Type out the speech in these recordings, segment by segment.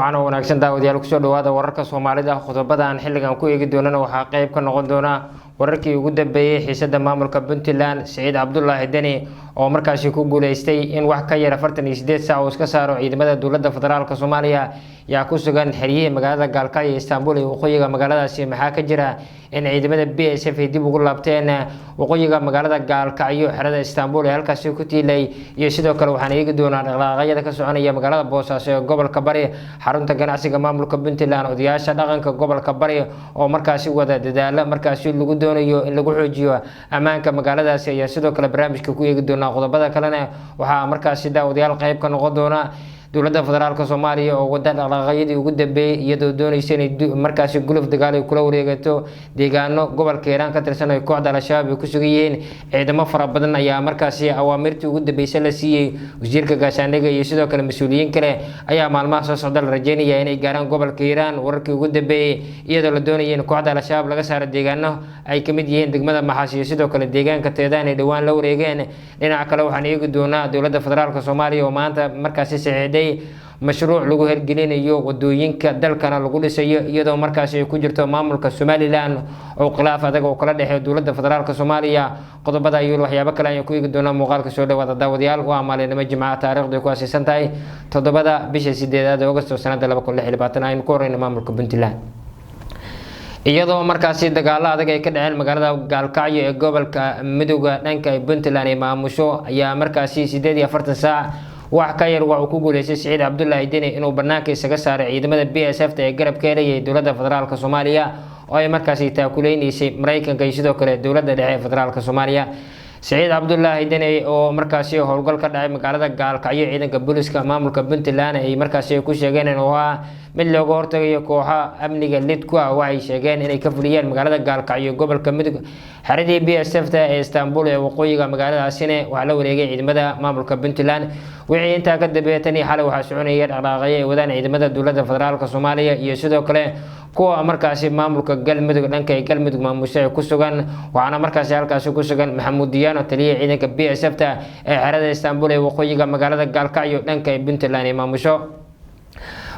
Waxaana wanaagsan daawadayaal, kusoo dhawaada wararka Soomaalida. Qodobada aan xilligan ku eegi doonana waxaa qeyb ka noqon doona wararkii ugu dambeeyey xiisada maamulka Puntland, Siciid Cabdulaahi Deni oo markaasi ku guuleystay in wax ka yar 48 saac uu iska saaro ciidamada dowladda federaalka Soomaaliya yaa ku sugan xeryihii magaalada Gaalkacyo iyo Istanbul iyo waqooyiga magaaladaasi. Maxaa ka jira in ciidamada BSF ay dib ugu laabteen waqooyiga magaalada Gaalkacyo, xerada Istanbul ee halkaasi ku tiilay? Iyo sidoo kale waxaan eegi doonaa dhaqdhaqaaqyada ka soconaya magaalada Boosaaso ee gobolka Bari, xarunta ganacsiga maamulka Puntland. Odayaasha dhaqanka gobolka Bari oo markaasi wada dadaalo markaasi lagu doonayo in lagu xoojiyo ammaanka magaaladaasi ayaa sidoo kale barnaamijka ku eegi doonaa. Qodobada kalena waxaa markaasi daawadayaal qeyb ka noqon doona dowladda federaalka Soomaaliya oo wada dhaqdhaqaaqyadii ugu dambeeyey, iyadoo dooneysa inay markaasi guluf dagaal ay kula wareegato deegaano gobolka Hiiraan ka tirsan ay kooxda Al-Shabaab ay ku sugan yihiin. Ciidamo fara badan ayaa markaasi awaamirtii ugu dambeysay la siiyey. Wasiirka gaashaandhigga iyo sidoo kale mas-uuliyiin kale ayaa maalmaha soo socda la rajeynaya inay gaaraan gobolka Hiiraan. Wararkii ugu dambeeyey, iyadoo la doonaya in kooxda Al-Shabaab laga saaro deegaano ay kamid yihiin degmada Maxaas iyo sidoo kale deegaanka Teedaan ay dhowaan la wareegeen. Dhinaca kale waxaan eegi doonaa dowladda federaalka Soomaaliya oo maanta markaasi saxiixday mashruuc lagu hirgelinayo wadooyinka dalkana lagu dhisayo, iyadoo markaasi ay ku jirto maamulka Somaliland oo khilaaf adag oo kala dhexeeyo dowladda federaalka Soomaaliya. Qodobada iyo waxyaabo kale ayaan ku eegi doonaa muuqaalka. Soo dhawaada daawadayaal. Waa maalinimo Jimcaha, taariikhdu ay ku aasaysan tahay 7-da bisha 8aad ee Augusto sanada 2026. Aynu ku horeyno maamulka Puntland, iyadoo markaasi dagaalo adag ay ka dhaceen magaalada Gaalkacyo ee gobolka Midowga dhanka Puntland ay maamusho, ayaa markaasi 48 saac wax ka yar waxuu ku guuleystay Siciid Cabdulaahi Deni inuu banaanka isaga saaray ciidamada BSF ta ee garab ka helayay dowladda federaalka Soomaaliya oo ay markaasi taakuleyneysay Mareykanka iyo sidoo kale dowladda dhexe ee federaalka Soomaaliya. Siciid Cabdulaahi Deni oo markaasi howlgal ka dhacay magaalada Gaalkacyo ciidanka booliska maamulka Puntland ay markaasi ku sheegeen inuu ahaa mid looga hortagayo kooxa amniga lid ku ah, waxay sheegeen inay ka fuliyeen magaalada Gaalkacyo, gobolka Mudug. Xeradii BSF ta ee Istanbul ee waqooyiga magaaladaasina waxaa la wareegay ciidamada maamulka Puntland. Wixii intaa ka dambeeya tan iyo xalay waxaa soconaya dhaqdhaqaaqyo ay wadaan ciidamada dowladda federaalka Soomaaliya iyo sidoo kale kuwa markaasi maamulka Galmudug dhanka ay Galmudug maamusha ee ku sugan. Waxaana markaasi halkaasi ku sugan Maxamuud Diyaano, taliyaha ciidanka BSF ta ee xerada Istanbul ee waqooyiga magaalada Gaalkacyo dhanka ay Puntland ay maamusho.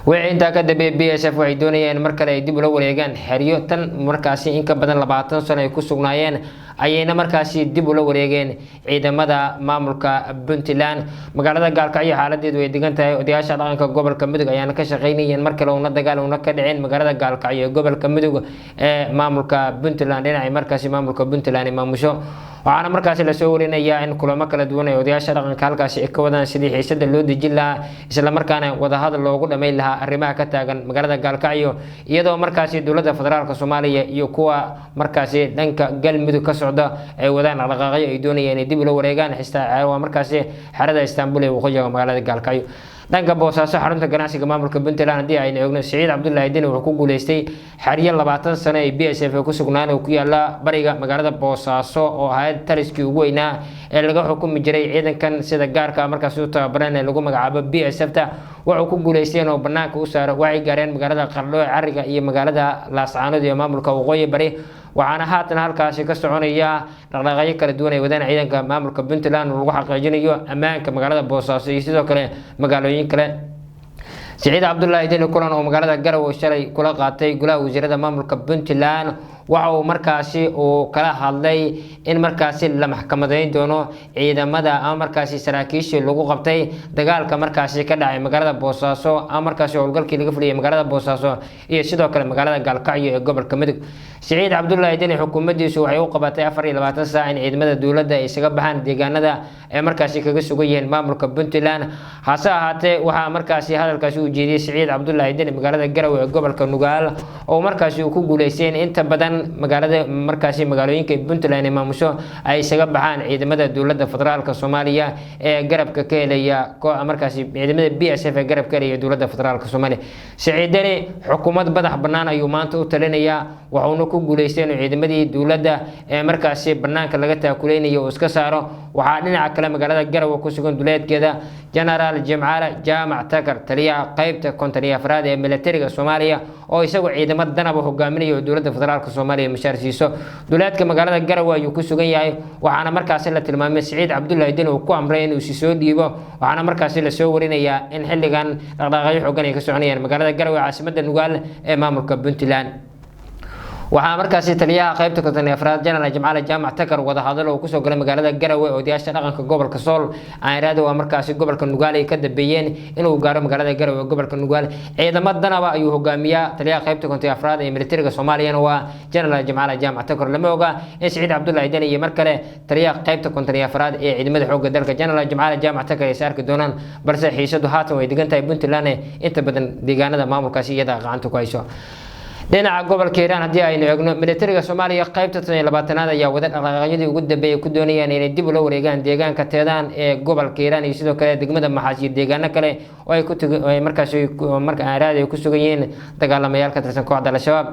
Wixii intaa ka dambeeyay BSF waxay doonayeen mar kale ay dib ula wareegaan xeryo tan markaasi in ka badan 20 sano ay ku sugnaayeen, ayayna markaasi dib ula wareegeen ciidamada maamulka Puntland. Magaalada Gaalkacyo xaaladeedu way degan tahay. Odayaasha dhaqanka gobolka Mudug ayaana ka shaqeynayeen mar kale una dagaal una ka dhicin magaalada Gaalkacyo ee gobolka Mudug ee maamulka Puntland, dhinacay markaasi maamulka Puntland ay maamusho. Waxaana markaasi lasoo warinayaa in kulamo kala duwan ay odayaasha dhaqanka halkaasi ay ka wadaan sidii xiisada loo dejin lahaa, islamarkaana wadahadal loogu dhammayn lahaa arrimaha ka taagan magaalada Gaalkacyo, iyadoo markaasi dowladda federaalka Soomaaliya iyo kuwa markaasi dhanka Galmudug ka socda ay wadaan dhaqdhaqaaqyo ay doonayaan inay dib ula wareegaan waa markaasi xerada Istanbul ee waqooyiga magaalada Gaalkacyo. Dhanka Boosaaso, xarunta ganacsiga maamulka Puntland, haddii aynu eegno, Siciid Cabdulaahi Deni wuxuu ku guuleystay xeryo 20 sano ay BSF ku sugnaan oo ku yaala bariga magaalada Boosaaso, oo ahayd taliskii ugu weynaa ee laga xukumi jiray ciidankan sida gaarka markaasi u tababaran ee lagu magacaabo BSF ta. Wuxuu ku guuleystay inuu banaanka u saaro. Waxay gaareen magaalada Qardho ee cariga iyo magaalada Laascaanood iyo maamulka waqooyi bari. Waxaana haatan halkaasi ka soconaya dhaqdhaqaaqyo kala duwan ay wadaan ciidanka maamulka Puntland oo lagu xaqiijinayo ammaanka magaalada Boosaaso iyo sidoo kale magaalooyin kale. Siciid Cabdulaahi Deni kulan oo magaalada Garowe shalay kula qaatay golaha wasiirada maamulka Puntland, waxa uu markaasi uu kala hadlay in markaasi la maxkamadeyn doono ciidamada ama markaasi saraakiishii lagu qabtay dagaalka markaasi ka dhacay magaalada Boosaaso ama markaasi howlgalkii laga fuliyay magaalada Boosaaso iyo sidoo kale magaalada Gaalkacyo ee gobolka Mudug. Siciid Cabdulaahi Deni xukuumaddiisu waxay u qabatay 24 saac in ciidamada dowladda ay isaga baxaan deegaanada ay markaasi kaga sugan yihiin maamulka Puntland. Hase ahaatee, waxaa markaasi hadalkaasi u jeediyey Siciid Cabdulaahi Deni magaalada Garowe ee gobolka Nugaal, oo markaasi uu ku guuleystay in inta badan magaalada markaasi magaalooyinka Puntland ee maamusho ay isaga baxaan ciidamada dowladda federaalka Soomaaliya ee garabka ka helaya markaasi ciidamada BSF ee garabka helaya dowladda federaalka Soomaaliya. Siciid Deni xukuumad madax bannaan ayuu maanta u talinayaa, wuxuuna ku guuleystay inuu ciidamadii dowladda ee markaasi banaanka laga taakuleynayo uu iska saaro. Waxaa dhinaca kale kale magaalada Garowe ku sugan duleedkeeda Genaraal Jimcaale Jaamac Takar, taliyaha qeybta 54aad ee militariga Soomaaliya, oo isagu ciidamo danaba hogaaminaya oo dowladda federaalk Soomaaliya mushaar siiso. Duleedka magaalada Garowe ayuu ku sugan yahay, waxaana markaasi la tilmaamay Siciid Cabdullaahi Deni uu ku amray inuu si soo dhiibo. Waxaana markaasi lasoo warinayaa in xilligan dhaqdhaqaaqyo xoogan ay ka soconayaan magaalada Garowe, caasimada Nugaal ee maamulka Puntland. Waxaa markaasi taliyaha qeybta 54aad Jenaraal Jimcaale Jaamac Takar wadahadal oo kusoo galay magaalada Garowe odayaasha dhaqanka gobolka Sool aaniraada waa markaasi gobolka Nugaal ay ka dambeeyeen inuu gaaro magaalada Garowe ee gobolka Nugaal. Ciidamo danaba ayuu hogaamiyaa taliyaha qeybta 54aad ee militariga Soomaaliyana waa Jenaraal Jimcaale Jaamac Takar. Lama oga in Siciid Cabdullaahi Deni iyo mar kale taliyaha qeybta 54aad ee ciidamada xoogga dalka Jenaraal Jimcaale Jaamac Takar ay is arki doonaan, balse xiisadu haatan way degan tahay Puntland, inta badan deegaanada maamulkaasi iyada gacanta ku hayso. Dhinaca gobolka Hiiraan haddii aynu eegno, militariga Soomaaliya qeybta 25aad ayaa wada dhaqdhaqaaqyadii ugu dambeeyay ku doonayaan inay dib ula wareegaan deegaanka Teedaan ee gobolka Hiiraan iyo sidoo kale degmada Maxaas iyo deegaano kale oo ay ku markaasi marka aaraad ay ku sugan yihiin dagaalamayaal ka tirsan kooxda Al-Shabaab.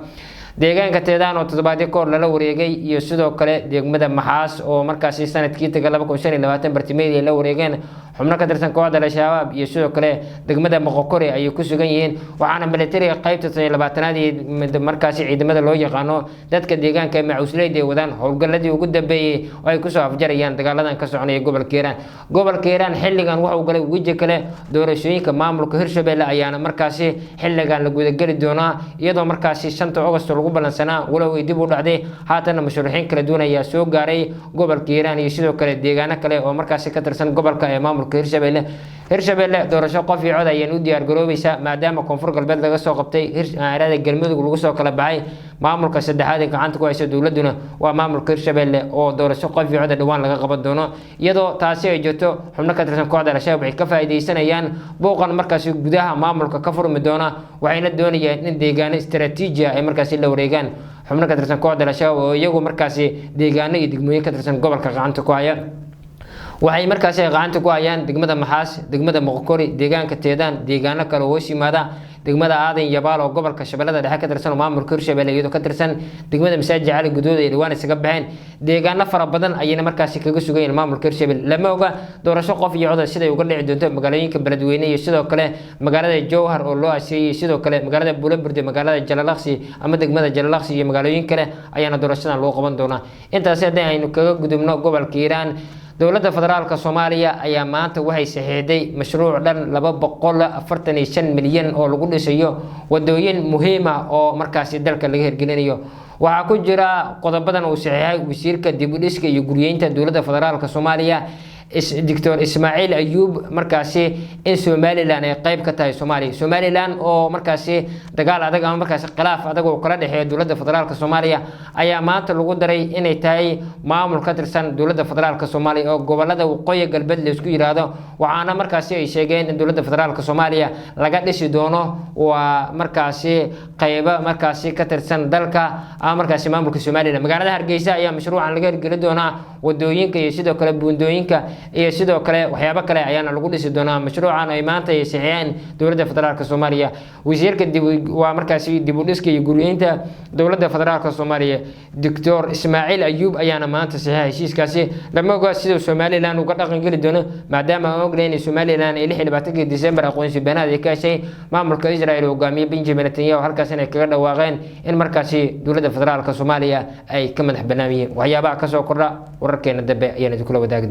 Deegaanka Teedaan oo toddobaadyo kahor lala wareegay iyo sidoo kale degmada Maxaas oo markaasi sanadkii taga 2025 bartimeedii ay la wareegeen xubno ka tirsan kooxda Al-Shabaab iyo sidoo kale degmada Moqokore ayay ku sugan yihiin. Waxaana militariga qeybta 25aad iyo markaasi ciidamada loo yaqaano dadka deegaanka ee macuusleyda ay wadaan howlgalladii ugu dambeeyey oo ay kusoo afjarayaan dagaaladan ka soconaya gobolka Hiiraan. Gobolka Hiiraan xilligan wuxuu galay weji kale. Doorashooyinka maamulka Hirshabelle ayaana markaasi xilligan la gudageli doonaa, iyadoo markaasi 5 Agosto lagu ballansanaa, walow ay dib u dhacday. Haatana musharaxiin kala duwan ayaa soo gaaray gobolka Hiiraan iyo sidoo kale deegaano kale oo markaasi ka tirsan gobolka ee maamulka Hirshabelle. Hirshabelle doorasho qof iyo cod ayaan u diyaar garoobaysaa, maadaama Koonfur Galbeed laga soo qabtay, aarada Galmudug lagu soo kala baxay. Maamulka saddexaad ee gacanta ku haysa dowladuna waa maamulka Hirshabelle oo doorasho qof iyo cod dhawaan laga qaban doono. Iyadoo taasi ay jirto, xubno ka tirsan kooxda Al-Shabaab waxay ka faa'iidaysanayaan buuqan markaasi gudaha maamulka ka furmi doona, waxayna doonayaan in deegaano istaraatiiji ah ay markaasi la wareegaan xubno ka tirsan kooxda Al-Shabaab oo iyagu markaasi deegaano iyo degmooyin ka tirsan gobolka gacanta ku haya. Waxay markaasi gacanta ku hayaan degmada Maxaas, degmada Moqokori, deegaanka Teedaan, deegaano kale oo hoos yimaada degmada Aadan Yabaal oo gobolka Shabeellada Dhexe ka tirsan oo maamulka Hirshabelle iyadoo ka tirsan, degmada Masaajid Cali Gudood ay dhawaan isaga baxeen. Deegaano fara badan ayayna markaasi kaga sugan yihiin maamulka Hirshabelle. Lama oga doorasho qof iyo codad siday uga dhici doonto magaalooyinka Beledweyne iyo sidoo kale magaalada Jowhar oo loo aseeyey, sidoo kale magaalada Buulaburde, magaalada Jalalaqsi ama degmada Jalalaqsi iyo magaalooyin kale ayaana doorashadan loo qaban doonaa. Intaasi haddii aynu kaga gudubno gobolka Hiiraan, dowladda federaalka Soomaaliya ayaa maanta waxay saxiixday mashruuc dhan 245 milyan oo lagu dhisayo wadooyin muhiim ah oo markaasi dalka laga hirgelinayo. Waxaa ku jira qodobadan uu saxiixay wasiirka dib u dhiska iyo guryeynta dowladda federaalka Soomaaliya Doctor Ismaaciil Ayuub markaasi in Somaliland ay qayb ka tahay Soomaaliya. Somaliland oo markaasi dagaal adag ama markaasi khilaaf adag oo kala dhexeeya dowladda federaalka Soomaaliya ayaa maanta lagu daray inay tahay maamul ka tirsan dowladda federaalka Soomaaliya oo gobolada waqooyi galbeed la isku yiraahdo. Waxaana markaasi ay sheegeen in dowladda federaalka Soomaaliya laga dhisi doono waa markaasi qaybo markaasi ka tirsan dalka ama markaasi maamulka Somaliland. Magaalada Hargeysa ayaa mashruucan laga hirgeli doonaa. Wadooyinka iyo sidoo kale buundooyinka iyo sidoo kale waxyaabo kale ayaana lagu dhisi doonaa mashruucan ay maanta ay saxiixeen dowladda federaalka Soomaaliya. Wasiirka dib waa markaasi dib u dhiska iyo guryeynta dowladda federaalka Soomaaliya Doctor Ismaaciil Ayuub ayaana maanta saxiixay heshiiskaasi. Lama oga siduu Somaliland uga dhaqan geli doono, maadaama aan ognahay in Somaliland ay 26-kii December aqoonsi beenaad ay ka heshay maamulka Israel hogaamiye Benjamin Netanyahu, halkaas inay kaga dhawaaqeen in markaasi dowladda federaalka Soomaaliya ay ka madax bannaan yihiin. Waxyaabaha kasoo kordha wararkeena dambe ayaan idinkula wadaagi.